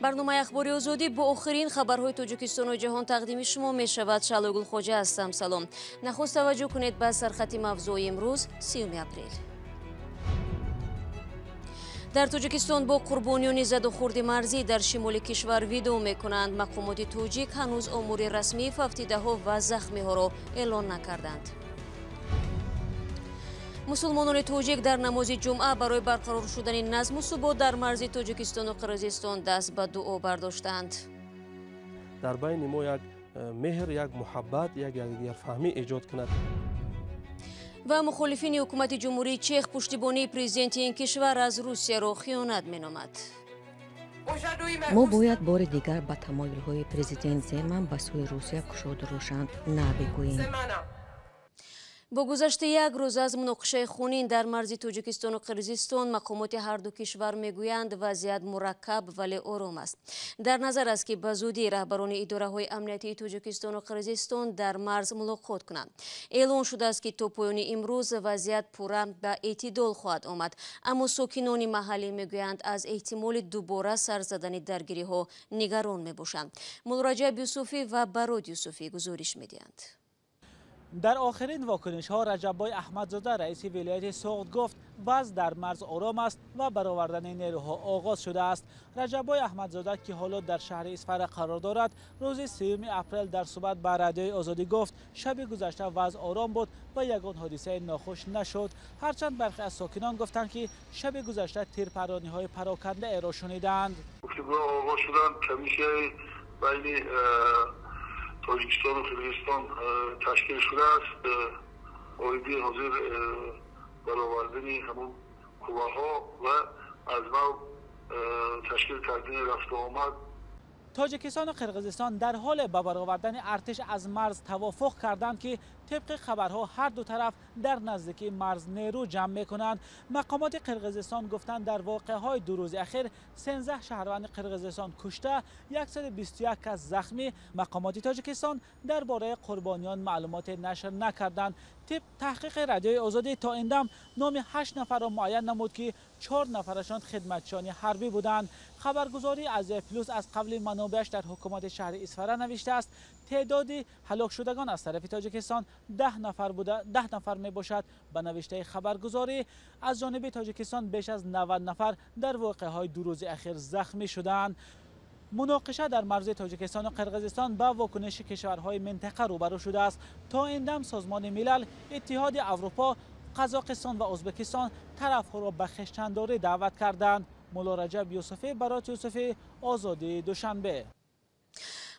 Барномаи Ахбори Озодӣ бо охирин хабарҳои Тоҷикистону ҷаҳон тақдими шумо мешавад. Шаълои Гулхоҷа ҳастам. Салом. Нахуст таваҷҷӯҳ кунед ба сархати мавзӯи имрӯз, 30 апрел. Дар Тоҷикистон бо қурбониёни задухӯрди марзӣ дар шимоли кишвар видоъ мекунанд. Мақомоти тоҷик ҳанӯз омори расмии фавтидаҳо ва захмиҳоро эълон накарданд. Мусулмонони тоҷик дар намози ҷумъа барои барқарор шудани назму субот дар марзи Тоҷикистону Қирғизистон даст ба дуо бардоштанд. Дар байни мо як меҳр, як муҳаббат, як якдигарфаҳмӣ эҷод кунад. Ва мухолифини ҳукумати Ҷумҳурии Чех пуштибонии президенти ин кишвар аз Русияро хиёнат меномад. Мо бояд бори дигар ба тамоюлҳои президент Земан ба сӯи Русия кушоду рӯшан на бигӯем. Бо гузашти як рӯз аз муноқишаи хунин дар марзи Тоҷикистону Қирғизистон, мақомоти ҳарду кишвар мегӯянд, вазъият мураккаб, вале ором аст. Дар назар аст, ки ба зудӣ раҳбарони идораҳои амниятии Тоҷикистону Қирғизистон дар марз мулоқот кунанд. Эълон шудааст, ки то поёни имрӯз вазъият пурра ба эътидол хоҳад омад, аммо сокинони маҳаллӣ мегӯянд, аз эҳтимоли дубора сар задани даргириҳо нигарон мебошанд. Муллораҷаб Юсуфӣ ва Барод Юсуфӣ гузориш медиҳанд. Дар охирин вокунишҳо Раҷаббой Аҳмадзода, раиси вилояти Суғд, гуфт, вазъ дар марз ором аст ва баровардани нерӯҳо оғоз шудааст. Раҷаббой Аҳмадзода, ки ҳоло дар шаҳри Исфара қарор дорад, рӯзи 3 апрел дар суҳбат ба Радиои Озодӣ гуфт, шаби гузашта вазъ ором буд ва ягон ҳодисаи нохуш нашуд. Ҳарчанд бархе аз сокинон гуфтанд, ки шаби гузашта тирпарониҳои парокандаеро шунидаанд. Гуфтугӯ оғоз шуданд. Комиссияи байни Тоҷикистону Қирғизистон ташкил шудааст. Оиди ҳозир баровардани ҳамун қувваҳо ва аз нав ташкил кардани рафтуомад. Тоҷикистону Қирғизистон дар ҳоле ба баровардани артиш аз марз тавофуқ карданд, ки тибқи хабарҳо ҳар ду тараф дар наздикии марз нерӯ ҷамъ мекунанд. Мақомоти Қирғизистон гуфтанд, дар воқеаҳои ду рӯзи ахир 13 шаҳрванди Қирғизистон кушта, 121 кас захмӣ. Мақомоти Тоҷикистон дар бораи қурбониён маълумоте нашр накарданд. Тибқ таҳқиқи Радиои Озодӣ то ин дам номи 8 нафарро муайян намуд, ки 4 нафарашон хидматчиёни ҳарбӣ буданд. Хабаргузории Азия Плюс аз қавли манобеаш дар ҳукумати шаҳри Исфара навиштааст, теъдоди ҳалокшудагон аз тарафи Тоҷикистон 10 нафар буда, 10 нафар мебошад. Ба навиштаи хабаргузорӣ, аз ҷониби Тоҷикистон беш аз 90 нафар дар воқеаҳои ду рӯзи ахир захмӣ шудаанд. Муноқиша дар марзи Тоҷикистону Қирғизистон ба вокуниши кишварҳои минтақа рӯбарӯ шудааст. То ин дам Созмони Милал, Иттиҳоди Аврупо, Қазоқистон ва Ӯзбекистон тарафҳоро ба хештандорӣ даъват карданд. Мулло Раҷаб Юсуфӣ, Барот Юсуфӣ, Озодӣ, Душанбе.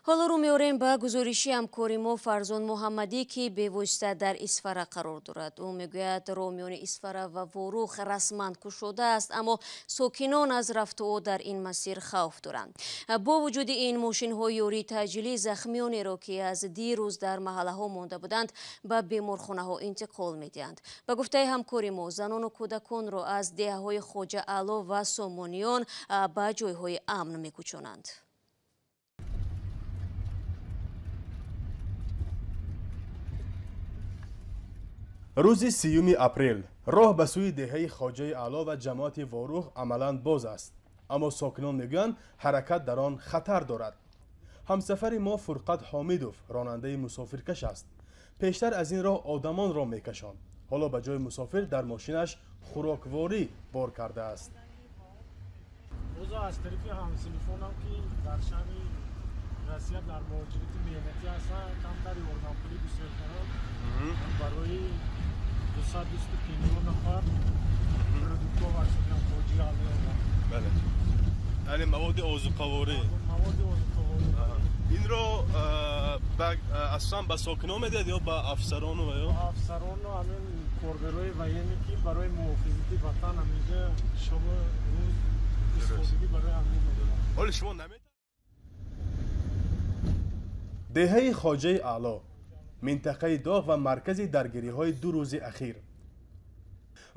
Ҳоло рӯ меорем ба гузориши ҳамкори мо Фарзон Муҳаммадӣ, ки бевосита дар Исфара қарор дорад. Ӯ мегӯяд, роҳ миёни Исфара ва Ворух расман кушодааст, аммо сокинон аз рафтуо дар ин масир хавф доранд. Бо вуҷуди ин, мошинҳои ёрии таъҷилӣ захмионеро, ки аз дирӯз дар маҳаллаҳо монда буданд, ба беморхонаҳо интиқол медиҳанд. Ба гуфтаи ҳамкори мо, занону кӯдаконро аз деҳаҳои Хоҷа Аъло ва Сомониён ба ҷойҳои амн мекӯчонанд. Рӯзи 30 апрел роҳ ба сӯи деҳаи Хоҷаи Аъло ва ҷамоати Ворух амалан боз аст, аммо сокинон мегӯянд, ҳаракат дар он хатар дорад. Ҳамсафари мо Фурқат Ҳомидов ронандаи мусофиркаш аст. Пештар аз ин роҳ одамонро мекашонд, ҳоло ба ҷои мусофир дар мошинаш хӯрокворӣ бор кардааст. Рӯзо аз тарафи ҳамсинфонам, ки дар шаҳри Россия дар муҳоҷирати меҳнатӣ ҳастанд, камтар ёрдампулӣ гусел кардам барои 250 нафар продуктҳо варсидам тоҷи Аъло. Бале, яъне маводи озуқаворӣ. Маводи озуқаворӣ. Инро асосан ба сокинон медиҳад ё ба афсарону ва ё афсарону ҳамин коргарои военӣ, ки барои муҳофизати ватан ҳаминҷа шабу рӯз истодагӣ, барои ҳамин медиҳад. Ҳоли шумо наме. Деҳаи Хоҷаи Аъло минтақаи доғ ва маркази даргириҳои ду рӯзи ахир.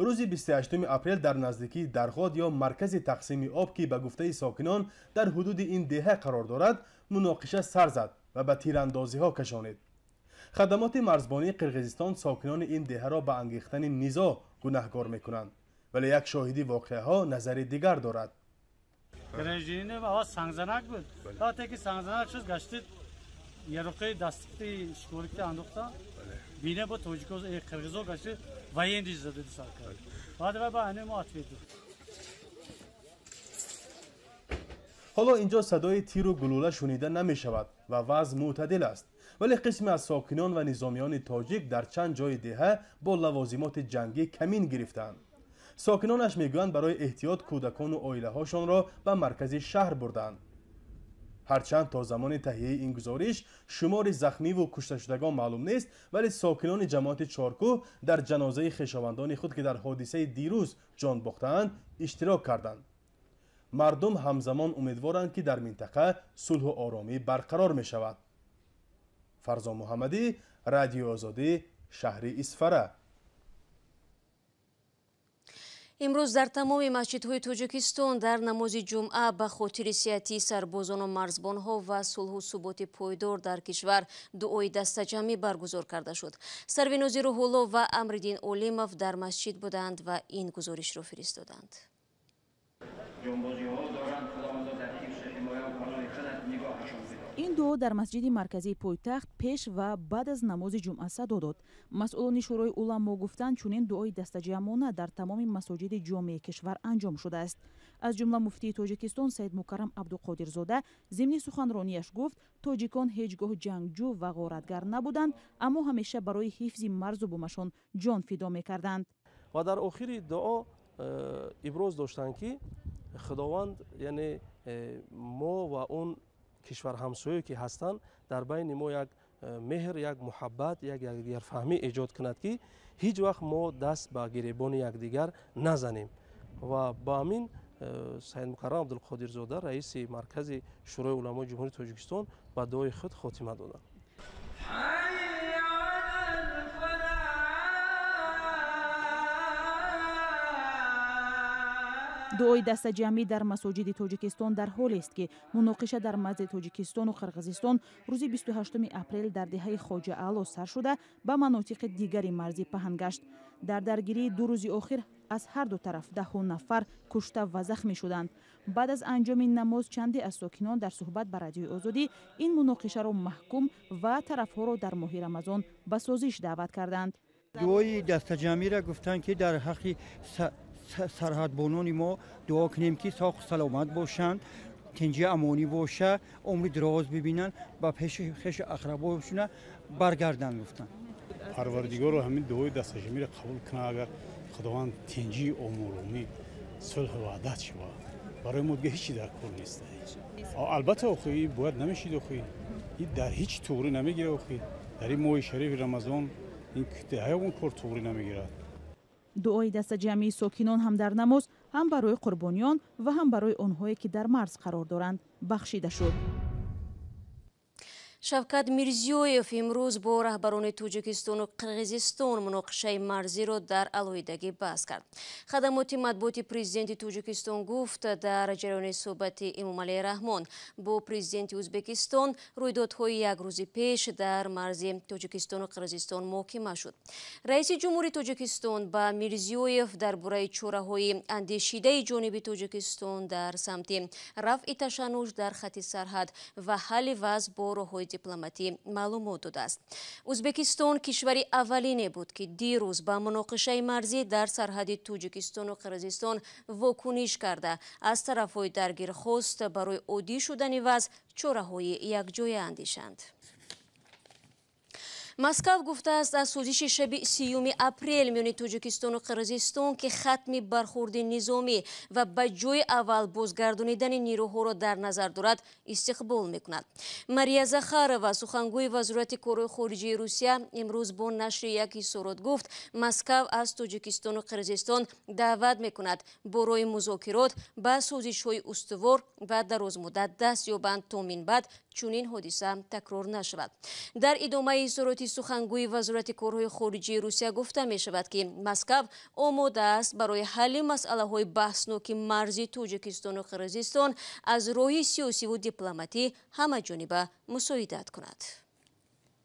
Рӯзи 28 апрел дар наздикии Дарғод ё маркази тақсими об, ки ба гуфтаи сокинон дар ҳудуди ин деҳа қарор дорад, муноқиша сар зад ва ба тирандозиҳо кашонид. Хадамоти марзбонии Қирғизистон сокинони ин деҳаро ба ангехтани низоъ гунаҳкор мекунанд, вале як шоҳиди воқеаҳо назари дигар дорад. Гражданин аввал сангзанак буд. Вақте ки сангзанак шуд, гаштид яроқи дастиқти школикти андохтан. Бине бо тоҷико қирғизо гаштид военный зада сар кард. Баъд ва ба ҳамин мо ответ дод. Ҳоло инҷо садои тиру гулӯла шунида намешавад ва вазъ мӯътадил аст. Вале қисме аз сокинон ва низомиёни тоҷик дар чанд ҷои деҳа бо лавозимоти ҷангӣ камин гирифтаанд. Сокинонаш мегӯянд, барои эҳтиёт кӯдакону оилаҳошонро ба маркази шаҳр бурдаанд. Ҳарчанд то замони таҳияи ин гузориш шумори захмиву кушташудагон маълум нест, вале сокинони ҷамоати Чоркӯҳ дар ҷанозаи хешовандони худ, ки дар ҳодисаи дирӯз ҷон бохтаанд, иштирок карданд. Мардум ҳамзамон умедворанд, ки дар минтақа сулҳу оромӣ барқарор мешавад. Фарзон Муҳаммадӣ, Радиои Озодӣ, шаҳри Исфара. Имрӯз дар тамоми масҷидҳои Тоҷикистон дар намози ҷумъа ба хотири сиҳатии сарбозону марзбонҳо ва сулҳу суботи пойдор дар кишвар дуои дастаҷамъӣ баргузор карда шуд. Сарвинози Рӯҳулло ва Амриддин Олимов дар масҷид буданд ва ин гузоришро фиристоданд. Ин дуо дар масҷиди марказии пойтахт пеш ва баъд аз намози ҷумъа садо дод. Масъулони Шӯрои уламо гуфтанд, чунин дуои дастаҷамъона дар тамоми масоҷиди ҷомеи кишвар анҷом шудааст. Аз ҷумла муфтии Тоҷикистон Саидмукаррам Абдуқодирзода зимни суханронияш гуфт, тоҷикон ҳеҷ гоҳ ҷангҷӯ ва ғоратгар набуданд, аммо ҳамеша барои ҳифзи марзу бумашон ҷон фидо мекарданд. Ва дар охири дуо иброз доштанд, ки Худованд, яъне мо ва он кишварҳамсоё ки ҳастанд, дар байни мо як меҳр, як муҳаббат, як якдигарфаҳмӣ эҷод кунад, ки ҳеҷ вақт мо даст ба гиребони якдигар назанем. Ва ба ҳамин Саидмукаррам Абдулқодирзода, раиси маркази Шӯрои уламои Ҷумҳурии Тоҷикистон, ба дуои худ хотима доданд. Дуои дастаҷамъӣ дар масоҷиди Тоҷикистон дар ҳолест, ки муноқиша дар марзи Тоҷикистону Қирғизистон рӯзи 28 апрел дар деҳаи Хоҷа Аъло сар шуда, ба манотиқи дигари марзӣ паҳн гашт. Дар даргирии ду рӯзи охир аз ҳар ду тараф даҳҳо нафар кушта ва захмӣ шуданд. Баъд аз анҷоми намоз чанде аз сокинон дар суҳбат ба Радиои Озодӣ ин муноқишаро маҳкум ва тарафҳоро дар моҳи Рамазон ба созиш даъват карданд. Дуои дастаҷамъиро гуфтанд, ки дар ҳаққи сарҳадбонони мо дуо кунем, ки соҳу саломат бошанд, тинҷи амонӣ боша, умри дароз бибинанд, ба пеши хешу ақрабошона баргарданд, гуфтанд. Парвардигоро ҳамин дуои дастаҷамъиро қабул кунад, агар Худованд тинҷии омуромӣ, сулҳу ваҳдат шавад. Барои мо дига ҳеҷ чи дар кор нест. Албатта, охи бояд намешид, охи дар ҳеҷ туғрӣ намегирад, охи дар ин моҳи шарифи Рамазон ин ягон кор туғрӣ намегирад. Дуои дастаҷамъии сокинон ҳам дар намоз, ҳам барои қурбониён ва ҳам барои онҳое, ки дар марз қарор доранд, бахшида шуд. Шавкат Мирзиёев имрӯз бо раҳбарони Тоҷикистону Қирғизистон муноқишаи марзиро дар алоҳидагӣ баҳс кард. Хадамоти матбуоти президенти Тоҷикистон гуфт, дар ҷараёни суҳбати Эмомалӣ Раҳмон бо президенти Ӯзбекистон рӯйдодҳои як рӯзи пеш дар марзи Тоҷикистону Қирғизистон муҳокима шуд. Раиси ҷумҳури Тоҷикистон ба Мирзиёев дар бораи чораҳои андешидаи ҷониби Тоҷикистон дар самти рафъи ташаннуҷ дар хати сарҳад ва ҳалли вазъ бо роҳҳои дипломатӣ маълумот додааст. Ӯзбекистон кишвари аввалине буд, ки дирӯз ба муноқишаи марзӣ дар сарҳади Тоҷикистону Қирғизистон вокуниш карда, аз тарафҳои даргир хост барои оддӣ шудани вазъ чораҳои якҷоя андешанд. Москав гуфтааст, аз созиши шаби 30 апрел миёни Тоҷикистону Қирғизистон, ки хатми бархурди низомӣ ва ба ҷои аввал бозгардонидани нерӯҳоро дар назар дорад, истиқбол мекунад. Мария Захарова, сухангӯи Вазорати корҳои хориҷии Русия, имрӯз бо нашри як ҳиссорот гуфт, Москав аз Тоҷикистону Қирғизистон даъват мекунад барои музокирот ба созишҳои устувор ва дарозмуддат даст ёбанд, то минбаъд чунин ҳодиса такрор нашавад. Дар идомаи ҳиссороти сухангӯи Вазорати корҳои хориҷии Русия гуфта мешавад, ки Москав омода аст барои ҳалли масъалаҳои баҳсноки марзи Тоҷикистону Қирғизистон аз роҳи сиёсиву дипломатӣ ҳамаҷониба мусоидат кунад.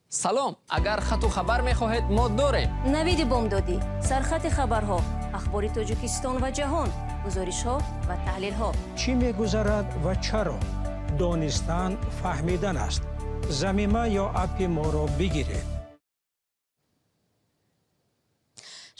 Салом, агар хату хабар мехоҳед, мо дорем. Навиди бомдодӣ, сархати хабарҳо, Ахбори Тоҷикистон ва ҷаҳон, гузоришҳо ва таҳлилҳо. Чӣ мегузарад ва чаро? Донистан фаҳмидан аст. Замима ё аппи моро бигиред.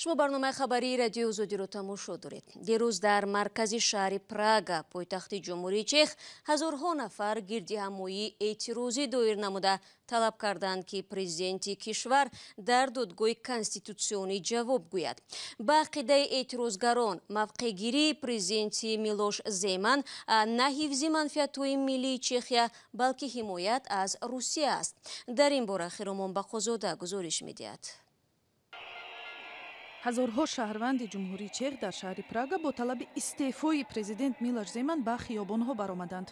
Шумо барномаи хабарии Радиои Озодиро тамошо доред. Дирӯз дар маркази шаҳри Прага, пойтахти Ҷумҳурии Чех, ҳазорҳо нафар гирдиҳамоии эътирозӣ доир намуда талаб карданд, ки президенти кишвар дар додгоҳи конститутсионӣ ҷавоб гӯяд. Ба ақидаи эътирозгарон, мавқеъгирии президенти Милош Земан на ҳифзи манфиатҳои миллии Чехия, балки ҳимоят аз Русия аст. Дар ин бора Хиромон Бақозода гузориш медиҳад. Ҳазорҳо шаҳрванди Ҷумҳурии Чех дар шаҳри Прага бо талаби истеъфои президент Милош Земан ба хиёбонҳо баромаданд.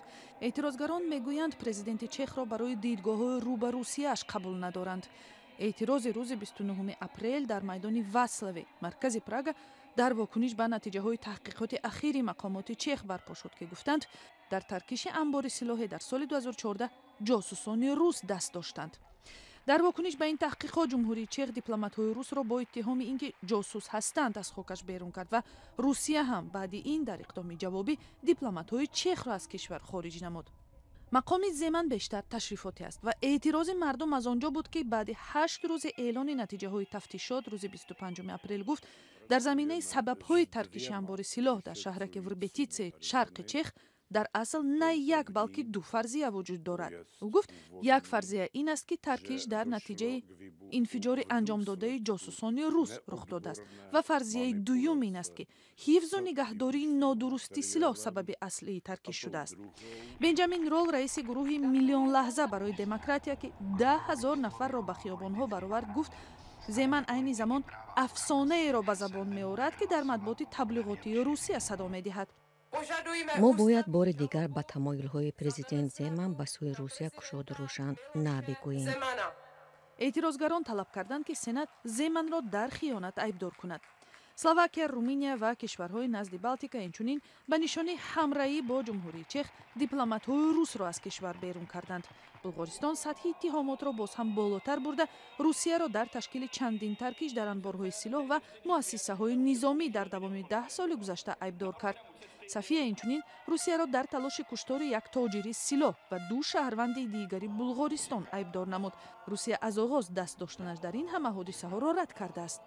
Эътирозгарон мегӯянд, президенти Чехро барои дидгоҳҳои рӯ ба Русияаш қабул надоранд. Эътирози рӯзи 29 апрел дар майдони Васлави, маркази Прага, дар вокуниш ба натиҷаҳои таҳқиқоти ахири мақомоти Чех барпо шуд, ки гуфтанд, дар таркиши анбори силоҳе дар соли 2014 ҷосусони рус даст доштанд. Дар вокуниш ба ин таҳқиқот, Ҷумҳурии Чех дипломатҳои русро бо иттиҳоми ин ки ҷосус ҳастанд аз хокаш берун кард ва Русия ҳам баъди ин дар иқдоми ҷавобӣ дипломатҳои чехро аз кишвар хориҷ намуд. Мақоми Земан бештар ташрифотӣ аст ва эътирози мардум аз он ҷо буд, ки баъди 8 рӯзи эълони натиҷаҳои тафтишот рӯзи 25 апрел гуфт, дар заминаи сабабҳои таркиши анбори силоҳ дар шаҳраки Врбетитсе, шарқи Чех, дар асл на як, балки ду фарзия вуҷуд дорад. Ӯ гуфт, як фарзия ин аст, ки таркиш дар натиҷаи инфиҷори анҷомдодаи ҷосусони рус рух додааст, ва фарзияи дуюм ин аст, ки ҳифзу нигаҳдории нодурусти силоҳ сабаби аслии таркиш шудааст. Бенҷамин Рол, раиси гурӯҳи Миллион лаҳза барои демократия, ки 10 000 нафарро ба хиёбонҳо баровард, гуфт, Земан айни замон афсонаеро ба забон меорад, ки дар матбуоти таблиғотии Русия садо медиҳад. Мо бояд бори дигар ба тамоюлҳои президент Земан ба сӯи Русия кушоду рӯшан на бигӯем. Эътирозгарон талаб карданд, ки Сенат Земанро дар хиёнат айбдор кунад. Словакия, Руминия ва кишварҳои назди Балтика инчунин ба нишони ҳамраҳӣ бо Ҷумҳурии Чех дипломатҳои русро аз кишвар берун карданд. Булғористон сатҳи иттиҳомотро боз ҳам болотар бурда, Русияро дар ташкили чандин таркиш дар анборҳои силоҳ ва муассисаҳои низомӣ дар давоми 10 соли гузашта айбдор кард. София инчунин Русияро дар талоши куштори як тоҷири силоҳ ва ду шаҳрванди дигари Булғористон айбдор намуд. Русия аз оғоз даст доштанаш дар ин ҳама ҳодисаҳоро рад кардааст.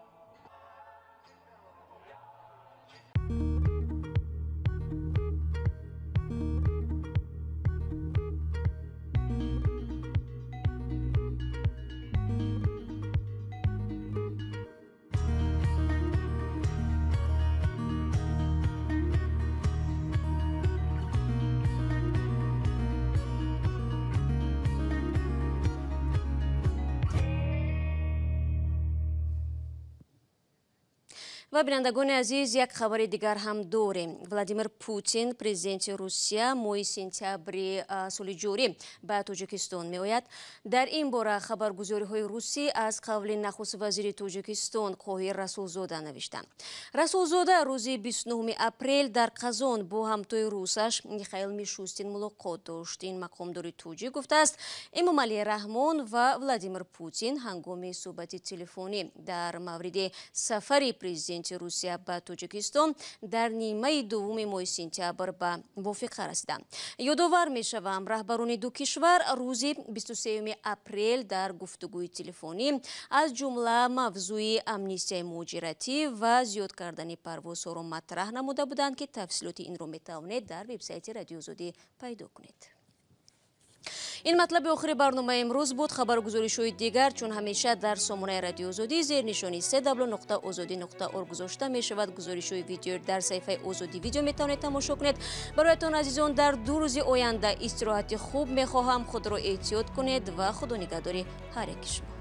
Ва бинандагони азиз, як хабари дигар ҳам дорем. Владимир Путин, президенти Русия, моҳи сентябри соли ҷорӣ ба Тоҷикистон меояд. Дар ин бора хабаргузориҳои русӣ аз қавли нахуст вазири Тоҷикистон Қоҳир Расулзода навиштанд. Расулзода рӯзи 29 апрел дар Қазон бо ҳамтои русаш Михаил Мишустин мулоқот дошт. Ин мақомдори тоҷик гуфтааст, Эмомалӣ Раҳмон ва Владимир Путин ҳангоми суҳбати телефонӣ дар мавриди сафари президенти Русия ба Тоҷикистон дар нимаи дуввуми моҳи сентябр ба мувофиқа расиданд. Ёдовар мешавам, раҳбарони ду кишвар рӯзи 23 апрел дар гуфтугӯи телефонӣ аз ҷумла мавзӯи амнистияи муҳоҷиратӣ ва зиёд кардани парвозҳоро матраҳ намуда буданд, ки тафсилоти инро метавонед дар вебсайти Радиои Озодӣ пайдо кунед. Ин матлаби охири барномаи имрӯз буд. Хабару гузоришҳои дигар чун ҳамеша дар сомонаи Радиои Озодӣ зернишони cw.ozodi.org гузошта мешавад. Гузоришҳои видео дар саҳифаи Озодӣ видео метавонед тамошо кунед. Бароятон азизон дар 2 рӯзи оянда истироҳати хуб мехоҳам. Худро эҳтиёт кунед ва худо нигаҳдори ҳар яки шумо.